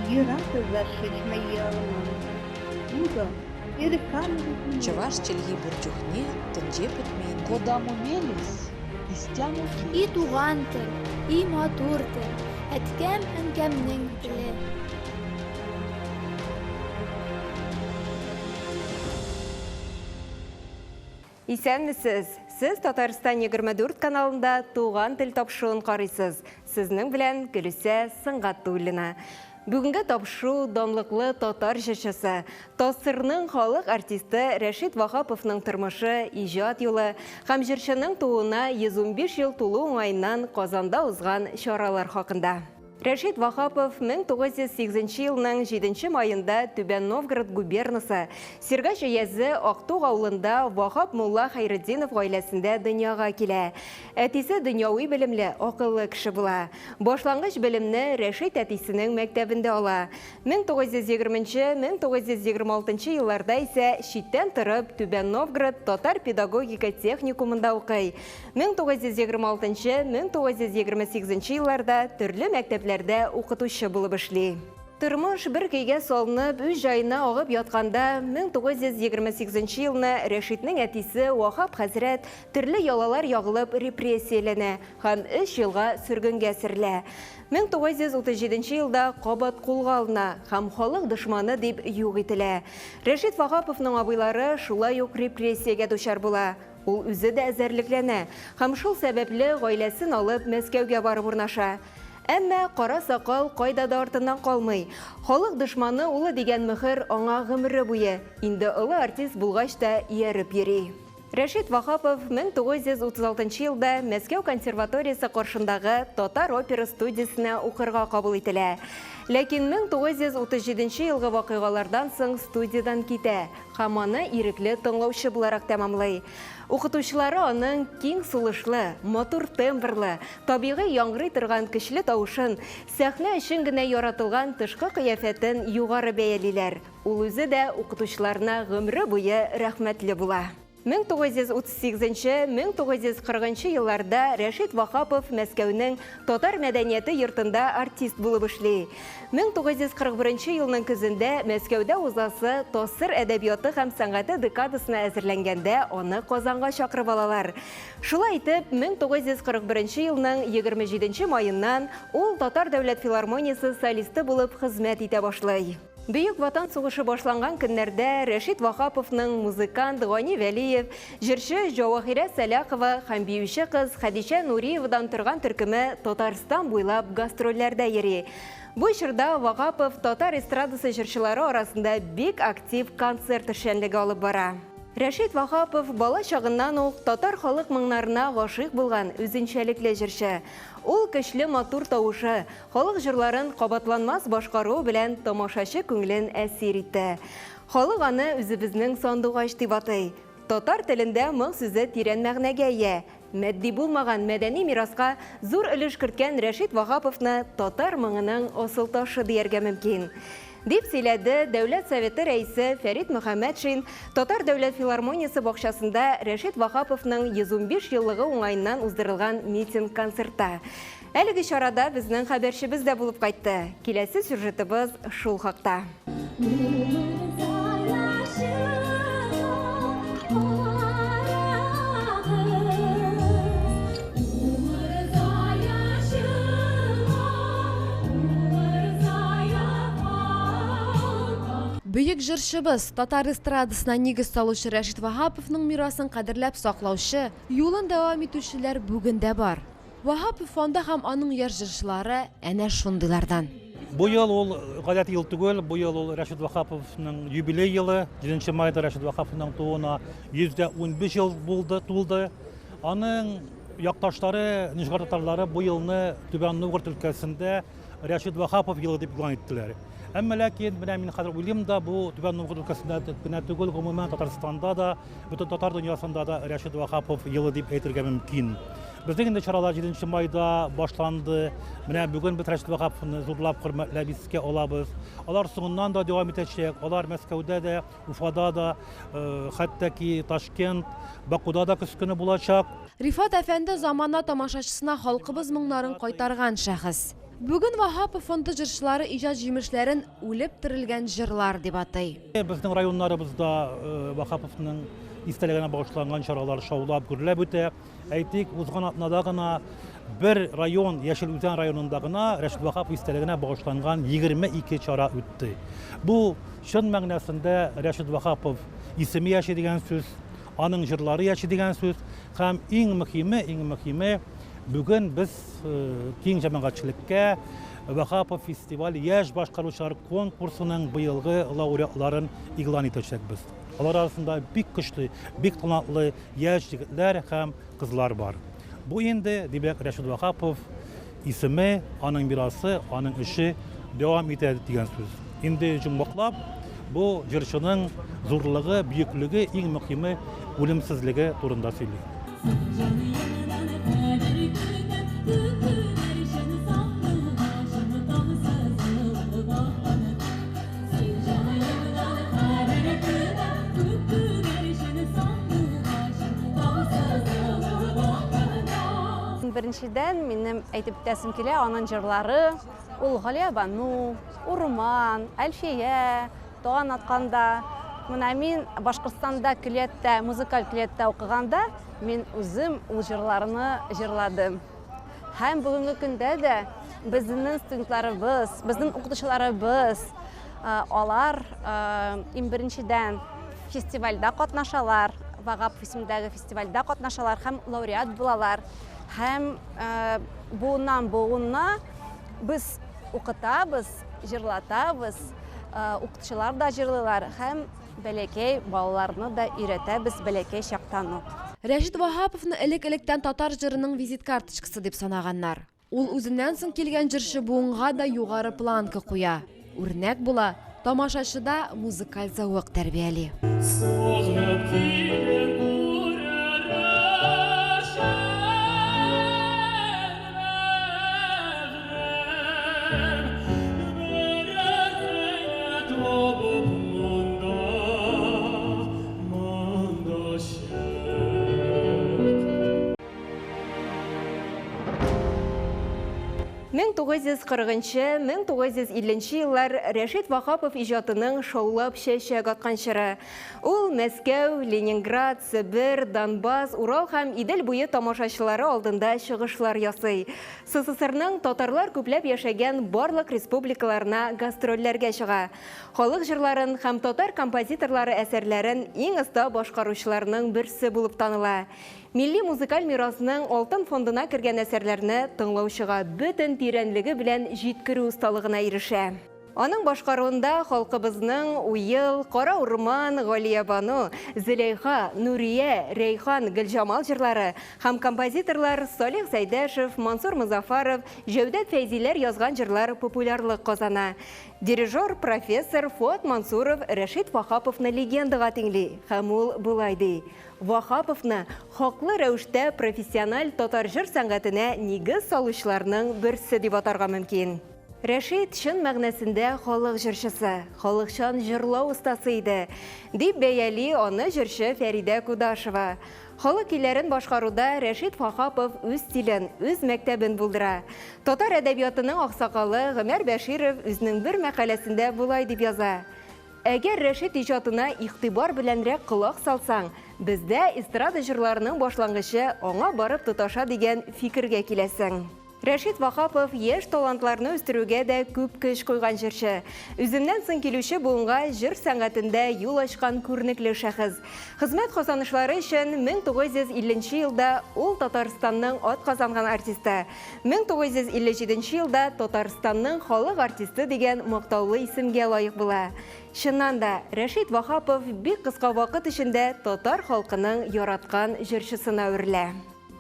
Юратӑр чӗчмӗ Чӑваш чӗлхи пур чухне тӗнче пӗтмен. Кодамо мелесь, истямо И туган тел, и матур тел, әткәм-әнкәмнең теле. Исәнмесез! Сез Татарстан 24 каналында Туган тел тапшыруын карыйсыз. Сезнең белән Гөлүсә Сөнгатуллина. Бүгенге тапшыру данлыклы татар җырчысы, ТАССРның халык артисты Рәшит Ваһаповның тормышы, иҗат юлы һәм җырчының тууына 115 ел тулу уңаеннан Казанда узган чаралар хакында. Рәшит Ваһапов 1908 елның 7 маенда Түбән Новгород губернасы, Сергач өязе Актуг авылында Ваһап мулла Хәйретдинов гаиләсендә дөньяга килә. Әтисе дөньяви белемле, акыллы кеше була. Башлангыч белемне Рәшит әтисенең мәктәбендә ала. 1920-1926 елларда исә читтән торып Түбән Новгород татар педагогика техникумында укый. 1926-1928 елларда төрле мәктәпләрдә укытучы булып эшли. Тормыш бер көйгә салынып, үз җаена агып ятканда, 1928 елны Рәшитнең әтисе Ваһап хәзрәт төрле ялалар ягылып репрессияләнә һәм өч елга сөргенгә сөрелә. 1937 елда кабат кулга алына һәм халык дошманы дип юк ителә. Рәшит Ваһаповның абыйлары шулай ук репрессиягә дучар була. Ул үзе дә эзәрлекләнә һәм шул сәбәпле гаиләсен алып Мәскәүгә барып урнаша. Әмма кара сакал кайда да артыннан калмый. Халык дошманы улы дигән мөһер аңа гомере буе, инде олы артист булгач та ияреп йөри. Рәшит Ваһапов 1936 елда Мәскәү консерваториясе каршындагы татар опера студиясенә укырга кабул ителә. Ләкин 1937 елгы вакыйгалардан соң студиядән китә һәм аны ирекле тыңлаучы буларак тәмамлый. Укытучылары аның киң сулышлы, матур тембрлы, табигый яңгырый торган көчле тавышын, сәхнә өчен генә яратылган тышкы кыяфәтен югары бәялиләр. Ул үзе дә укытучыларына гомере буе рәхмәтле була. 1938-1940 елларда Рәшит Ваһапов Мәскәүнең Татар мәдәнияте йортында артист булып эшли. 1941 елның көзендә Мәскәүдә узасы ТАССР әдәбияты һәм сәнгате декадасына әзерләнгәндә аны Казанга чакырып алалар. Шулай итеп, 1941 елның 27 маеннан ул Татар дәүләт филармониясе солисты булып хезмәт итә башлый. Бөек Ватан сугышы башланган көннәрдә Рәшит Ваһаповның музыкант Гани Вәлиев, җырчы Җәваһирә Сәлахова һәм биюче кыз Хәдичә Нуриевадан торган төркеме Татарстан буйлап гастрольләрдә йөри. Бу чорда Ваһапов татар эстрадасы җырчылары арасында бик актив концерт эшчәнлеге алып бара. Рәшит Ваһапов бала чагыннан ук татар халык моңнарына гашыйк булган үзенчәлекле җырчы. Ул көчле матур тавышы, Халык җырларын кабатланмас башкаруы белән тамашачы күңелен әсир итте. Халык аны үзебезнең сандугач дип атый. Татар телендә моң сүзе тирән мәгънәгә ия. Матди булмаган мәдәни мираска зур өлеш керткән Рәшит Ваһаповны татар моңының асылташы дияргә мөмкин. Дип сөйләде Дәүләт Советы Рәисе Фәрит Мөхәммәтшин Татар дәүләт филармониясе бакчасында Рәшит Ваһаповның 115 еллыгы уңаеннан уздырылган митинг-концертта. Әлеге чарада безнең хәбәрчебез дә булып кайтты. Киләсе сюжетыбыз шул хакта. Бөек җырчыбыз, татар эстрадасына нигез салучы Рәшит Ваһаповның мирасын кадерләп саклаучы, юлын дәвам итүчеләр бүген дә бар. Ваһапов фонды һәм аның яшь җырчылары әнә шундыйлардан. Бу ел ул гадәти ел түгел, бу ел ул Рәшит Ваһаповның юбилей елы. 7 майда Рәшит Ваһаповның тууына 115 ел булды, тулды. Аның якташлары, Нижгар татарлары бу елны Түбән Новгород өлкәсендә Рәшит Ваһапов елы дип игълан иттеләр. Әмма ләкин менә мин хәзер уйлыйм да, бу Түбән Новгород өлкәсендә генә түгел, гомумән Татарстанда да, бөтен татар дөньясында да Рәшит Ваһапов елы дип әйтергә мөмкин. Безнең инде чаралар 7 майда башланды. Менә бүген без Рәшит Ваһаповны зурлап хөрмәтләп искә алабыз. Алар соңыннан да дәвам итәчәк. Алар Мәскәүдә дә, Уфада да, э, хәтта ки Ташкент, Бакуда да көз көне булачак. Рифат әфәнде замана тамашачысына халкыбыз моңнарын кайтарган шәхес. Бүген Ваһапов фонды җырчылары иҗат җимешләрен үлеп терелгән җырлар дип атый. Безнең районнарыбызда Ваһаповның истәлегенә багышланган чаралар шаулап, гөрләп үтә. Әйтик, узган атнада гына бер район, Яшел Үзән районында гына Рәшит Ваһапов истәлегенә багышланган 22 чара үтте. Бу чын мәгънәсендә Рәшит Ваһапов исеме яши дигән сүз, аның җырлары яши дигән сүз һәм иң мөһиме, иң мөһиме, бүген без киң җәмәгатьчелеккә Ваһапов фестиваль яшь башкаручылар конкурсының быелгы лауреатларын игълан итәчәкбез. Алар арасында бик көчле, бик талантлы яшь егетләр һәм кызлар бар. Бу инде, димәк, Рәшит Ваһапов исеме, аның мирасы, аның эше дәвам итә дигән сүз. Инде җомгаклап, бу җырчының зурлыгы, бөеклеге, иң мөһиме, үлемсезлеге турында сөйли. Беренчедән, минем әйтеп үтәсем килә, аның җырлары, ул Галиябану, Урман, Әлфия, Таң атканда. Менә мин Башкортстанда көллияттә, музыкаль көллияттә укыганда, мин үзем ул җырларны җырладым. Һәм бүгенге көндә дә безнең студентларыбыз, безнең укытучыларыбыз, алар иң беренчедән фестивальдә катнашалар, Вагапов исемендәге фестивальдә катнашалар һәм лауреат булалар. Һәм буыннан буынна без укытабыз, җырлатабыз, укытучылар да җырлыйлар һәм бәләкәй балаларны да өйрәтәбез бәләкәй чактан ук. Рәшит Ваһаповны элек-электән татар җырының визит карточкасы дип санаганнар. Ул үзеннән соң килгән җырчы буынга да югары планка куя, үрнәк була, тамашачыда музыкаль зәвык тәрбияли. Сагынып килеп 1940-1950 еллар Рәшит Ваһапов иҗатының шаулап чәчәк аткан чоры. Ул Мәскәү, Ленинград, Себер, Донбасс, Урал һәм Идел буе тамашачылары алдында чыгышлар ясый. СССРның татарлар күпләп яшәгән барлык республикаларына гастрольләргә чыга. Халык җырларын һәм татар композиторлары әсәрләрен иң оста башкаручыларның берсе булып таныла. Милли музыкаль мирасның алтын фондына кергән әсәрләрне тыңлаучыга бөтен тирәнлеге белән җиткерү осталыгына ирешә. Аның башкаруында халкыбызның Уел, Кара урман, Галиябану, Зөләйха, Нурия, Рәйхан, Гөлҗамал җырлары һәм композиторлар Салих Сәйдәшев, Мансур Мозафаров, Җәүдәт Фәйзиләр язган җырлар популярлык казана. Дирижер, профессор Фоат Мансуров Рәшит Ваһаповны легендага тиңли һәм ул болай ди, Ваһаповны хаклы рәвештә профессиональ татар җыр сәнгатенә нигез салучыларның берсе дип атарга мөмкин. Рәшит чын мәгънәсендә халык җырчысы, халыкчан җырлау остасы иде, дип бәяли аны җырчы Фәридә Кудашева. Халык көйләрен башкаруда Рәшит Ваһапов үз стилен, үз мәктәбен булдыра. Татар әдәбиятының аксакалы Гомәр Бәширов үзенең бер мәкаләсендә болай дип яза, Әгәр Рәшит иҗатына игътибар беләнрәк колак салсаң, бездә эстрада җырларының башлангычы аңа барып тоташа дигән фикергә киләсең. Рәшит Ваһапов яшь талантларны үстерүгә дә күп көч куйган җырчы. Үзеннән соң килүче буынга җыр сәнгатендә юл ачкан күренекле шәхес. Хезмәт казанышлары өчен 1950 нче елда ул Татарстанның атказанган артисты, 1957 елда Татарстанның халык артисты дигән мактаулы исемгә лаек була. Чыннан да, Рәшит Ваһапов бик кыска вакыт эчендә татар халкының яраткан җырчысына әверелә.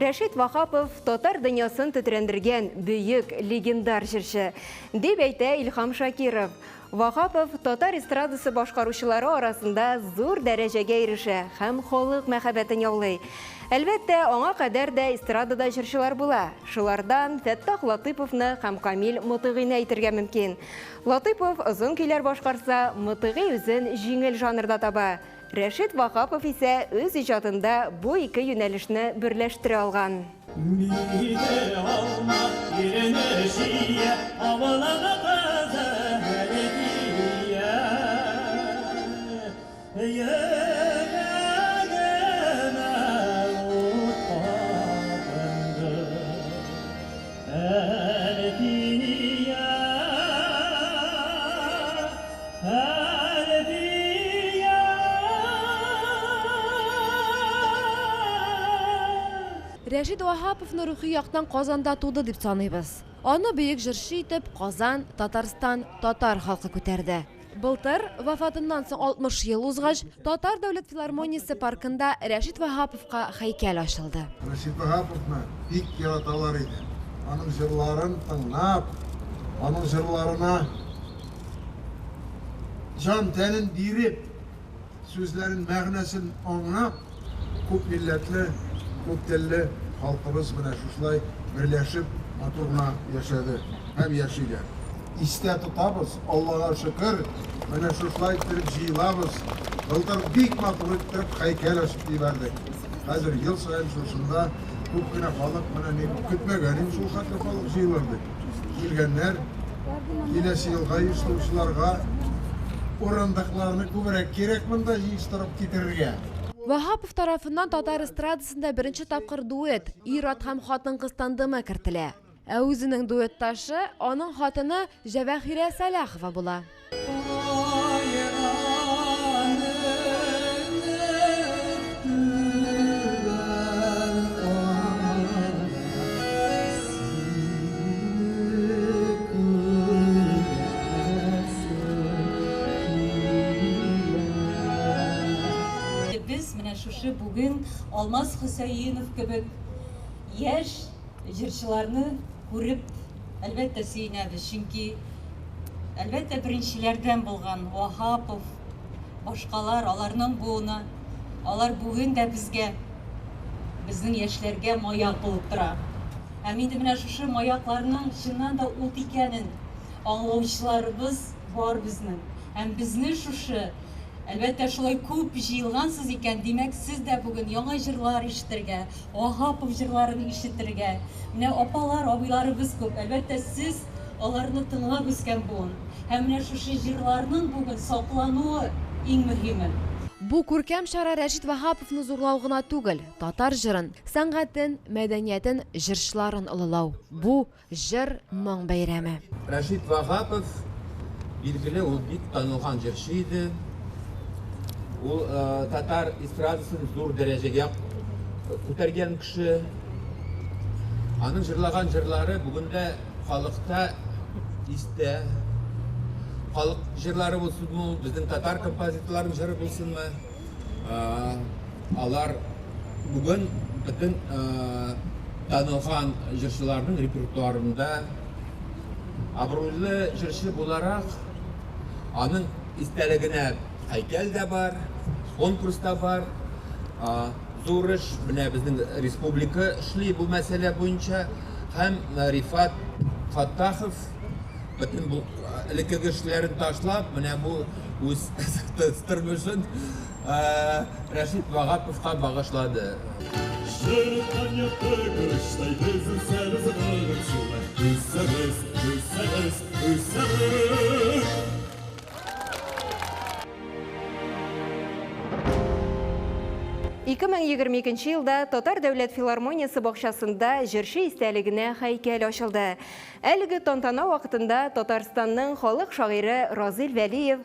Рәшит Ваһапов татар дөньясын тетрәндергән бөек, легендар җырчы, дип әйтә Илһам Шакиров. Ваһапов татар эстрадасы башкаручылары арасында зур дәрәҗәгә ирешә һәм халык мәхәббәтен яулый. Әлбәттә, аңа кадәр дә эстрадада җырчылар була. Шулардан Фәттах Латыйповны һәм Камил Мотыйгыйны әйтергә мөмкин. Латыйпов озын көйләр башкарса, Мотыйгый үзен җиңел жанрда таба. Рәшит Ваһапов исә үз иҗатында бу ике юнәлешне берләштерә алган. Биде алма, ирене чия. Рәшит Ваһаповны рухи яктан Казанда туды дип саныйбыз. Аны бөек җырчы итеп Казан, Татарстан, татар халкы күтәрде. Былтыр, вафатыннан соң 60 ел узгач, Татар дәүләт филармониясе паркында Рәшит Ваһаповка һәйкәл ачылды. Рәшит Ваһаповны бик яраталар иде. Аның җырларын тыңлап, аның җырларына җан-тәнен биреп, Сүзләрен мәгънәсен аңлап, күп милләтле, күп телле халкыбыз менә шушылай берләшеп, матур гына яшәде һәм яши дә. Истә тотабыз, Аллага шөкер, менә шушылай иттереп җыелабыз. Былтыр бик матур иттереп һәйкәл ачып җибәрдек. Хәзер ел саен шушында күп кенә халык, менә мин көтмәгән идем шул хәтле халык җыелыр дип. Килгәннәр, киләсе елга оештыручыларга урындыкларны күбрәк кирәк монда җыештырып китерергә. Ваһапов тарафыннан татар эстрадасында беренче тапкыр дуэт, ир-ат һәм хатын-кыз тандемы кертелә. Ә үзенең дуэтташы, аның хатыны Җәвәһирә Сәлахова була. Без менә шушы бүген Алмаз Хөсәенов кебек яшь җырчыларны күреп, әлбәттә, сөенәбез, чөнки, әлбәттә, беренчеләрдән булган Ваһапов, башкалар, аларның буыны, алар бүген дә безгә, безнең яшьләргә маяк булып тора. Һәм инде менә шушы маякларның чыннан да ут икәнен аңлаучыларыбыз бар безнең. Һәм безне шушы Әлбәттә, шулай күп җыелгансыз икән, димәк, сез дә бүген яңа җырлар ишетергә, Ваһапов җырларын ишетергә. Менә апалар, абыйларыбыз күп. Әлбәттә, сез аларны тыңлап үскән буын. Һәм менә шушы җырларның бүген саклануы иң мөһиме. Бу күркәм чара Рәшит Ваһаповны зурлау гына түгел, татар җырын, сәнгатен, мәдәниятен, җырчыларын олылау. Бу, Җыр, моң бәйрәме. Рәшит Ваһапов, билгеле, ул бик танылган җырчы иде. Ул татар эстрадасын зур дәрәҗәгә күтәргән кеше. Аның җырлаган җырлары бүген дә халыкта истә. Халык җырлары булсынмы, безнең татар композиторларының җыры булсынмы, Алар бүген бөтен танылган җырчыларның репертуарында абруйлы җырчы буларак аның истәлегенә һәйкәл дә бар, конкурс та бар. Зур эш менә безнең республика эшли бу мәсьәлә буенча һәм Рифат Фаттахов бөтен бу элеккеге эшләрен ташлап, менә бу үз тормышын Рәшит Вагаповка багышлады. 2022 елда Татар дәүләт филармониясе бакчасында җырчы истәлегенә һәйкәл ачылды. Әлеге тантана вакытында Татарстанның халык шагыйре Разил Вәлиев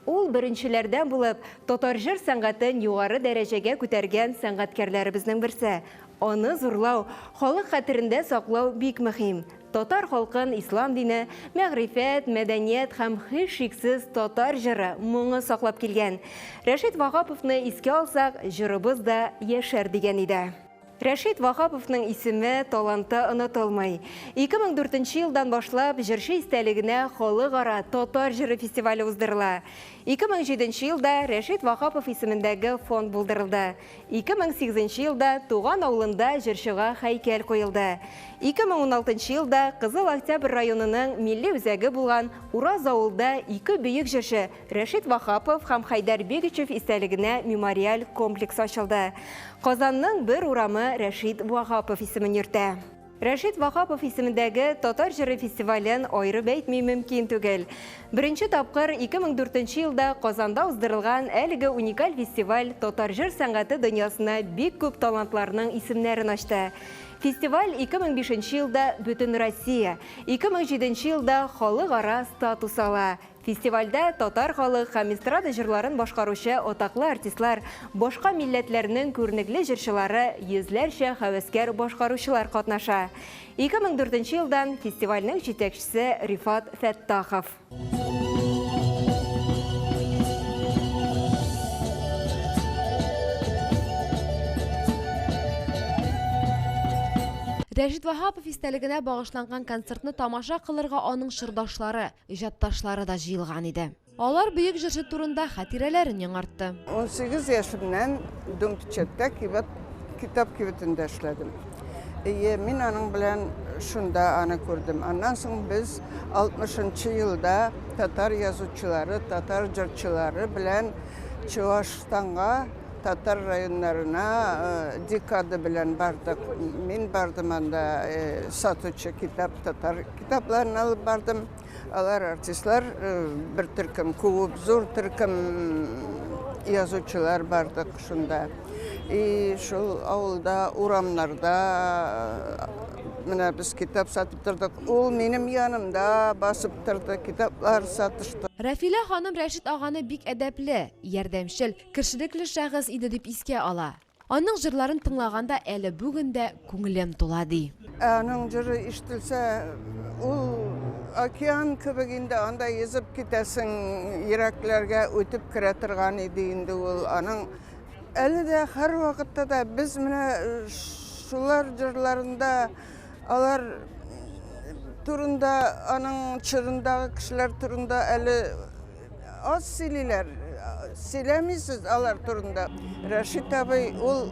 Ул беренчеләрдән булып татар җыр сәнгатен югары дәрәҗәгә күтәргән сәнгатькәрләребезнең берсе. Аны зурлау, халык хәтерендә саклау бик мөһим. Татар халкын ислам дине, мәгърифәт, мәдәният һәм һичшиксез татар җыры, моңы саклап килгән. Рәшит Ваһаповны искә алсак, җырыбыз да яшәр дигән иде. Рәшит Ваһаповның исеме, таланты онытылмый. 2004 елдан башлап җырчы истәлегенә халыкара татар җыры фестивале уздырыла. 2007 елда Рәшит Ваһапов исемендәге фонд булдырылды. 2008 елда туган авылында җырчыга һәйкәл куелды. 2016 елда Кызыл Октябрь районының милли үзәге булган Ураз авылда ике бөек җырчы Рәшит Ваһапов һәм Хәйдәр Бегичев истәлегенә мемориаль комплекс ачылды. Казанның бер урамы Рәшит Ваһапов исемен йөртә. Рәшит Ваһапов исемендәге Татар җыры фестивален аерып әйтми мөмкин түгел. Беренче тапкыр 2004 елда Казанда уздырылган әлеге уникаль фестиваль татар җыр сәнгате дөньясына бик күп талантларның исемнәрен ачты. Фестиваль 2005 елда Бөтенроссия, 2007 елда халыкара статус ала. Фестивальдә татар халык һәм эстрада җырларын башкаручы атаклы артистлар, башка милләтләрнең күренекле җырчылары, йөзләрчә һәвәскәр башкаручылар катнаша. 2004 елдан фестивальнең җитәкчесе Рифат Фәттахов. Рәшит Ваһапов истәлегенә багышланган концертны тамаша кылырга аның чордашлары, иҗатташлары да җыелган иде. Алар бөек җырчы турында хатирәләрен яңартты. 18 яшемнән Думпечатьтә кибет, китап кибетендә эшләдем. Әйе, мин аның белән шунда аны күрдем. Аннан соң без 60 нчы елда татар язучылары, татар җырчылары белән Чуашстанга, татар районнарына декада белән бардык. Мин бардым анда сатучы китап, татар китапларын алып бардым. Алар артистлар бер төркем, күп зур төркем язучылар бардык шунда. И шул авылда, урамнарда менә без китап сатып тордык. Ул минем янымда басып торды, китаплар сатышты. Рәфилә ханым Рәшит аганы бик әдәпле, ярдәмчел, кешелекле шәхес иде дип искә ала. Аның җырларын тыңлаганда әле бүген дә күңелем тула, ди. Ә аның җыры ишетелсә, ул океан кебек инде, анда йөзеп китәсең, йөрәкләргә үтеп керә торган иде инде ул. Аның әле дә һәрвакытта да без менә шулар җырларында алар турында, аның чорындагы кешеләр турында әле Аз сөйлиләр, сөйләмисез алар турында. Рәшит абый ул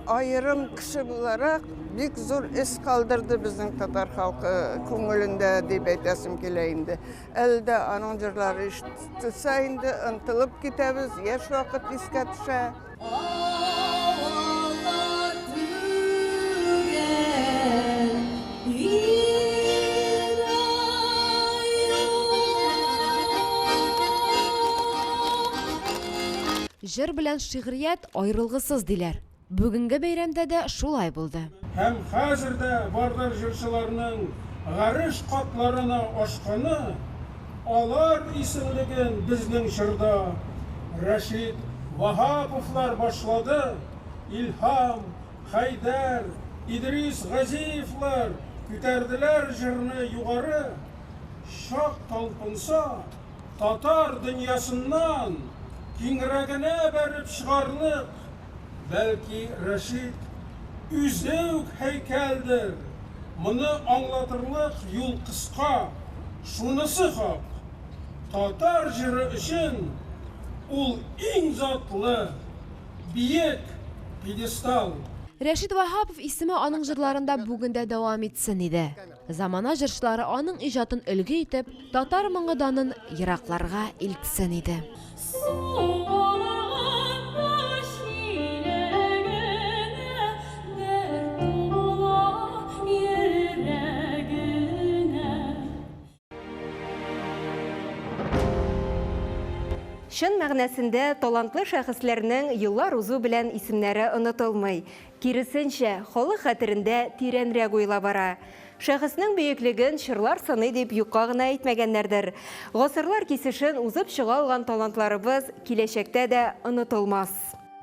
аерым кеше буларак бик зур эз калдырды безнең татар халкы күңелендә дип әйтәсем килә инде. Әле дә аның җырлары ишетелсә инде ынтылып китәбез, яшь вакыт искә төшә. Авыллар түгел, вина юк. Җыр белән шигърият аерылгысыз, диләр. Бүгенге бәйрәмдә дә шулай булды. Һәм хәзер дә бардыр җырчыларның гареш катларына ашканы, алар исемлеген безнең чорда Рәшит Ваһаповлар башлады, Илһам, Хәйдәр, Идрис Газиевлар күтәрделәр җырны югары, чак талпынса, татар дөньясыннан киңрәгенә бәреп чыгарлык Бәлки, Рәшит үзе үк һәйкәлдер? Моны аңлатырлык юл кыска, шунысы хак, татар җыры өчен ул иң затлы, биек пьедестал. Рәшит Ваһапов исеме аның җырларында бүген дә дәвам итсен иде. Замана җырчылары аның иҗатын өлге итеп, татар моңы данын еракларга илтсен иде. Чын мәгънәсендә талантлы шәхесләрнең еллар узу белән исемнәре онытылмый. Киресенчә, халык хәтерендә тирәнрәк уела бара. Шәхеснең бөеклеген чорлар сыный дип юкка гына әйтмәгәннәрдер. Гасырлар кисешен узып чыга алган талантларыбыз киләчәктә дә онытылмас.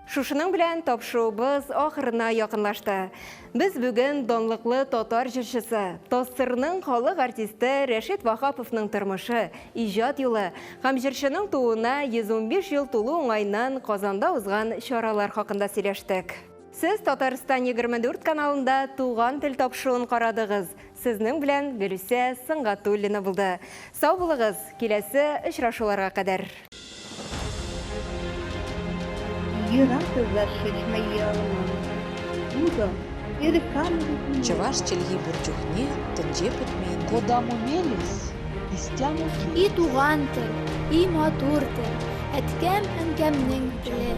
Шушының белән тапшыруыбыз ахырына якынлашты. Без бүген данлыклы татар җырчысы, ТАССРның халык артисты Рәшит Ваһаповның тормышы, иҗат юлы һәм җырчының тууына 115 ел тулу уңаеннан Казанда узган чаралар хакында сөйләштек. Сез Татарстан 24 каналында Туган тел тапшыруын карадыгыз. Сезнең белән Гөлүсә Сөнгатуллина булды. Сау булыгыз, киләсе очрашуларга кадәр. Чӑваш чӗлхи пур чухне тӗнче пӗтмен. Кодамо мелесь, истямо И туган тел, и матур тел, әткәм-әнкәмнең теле.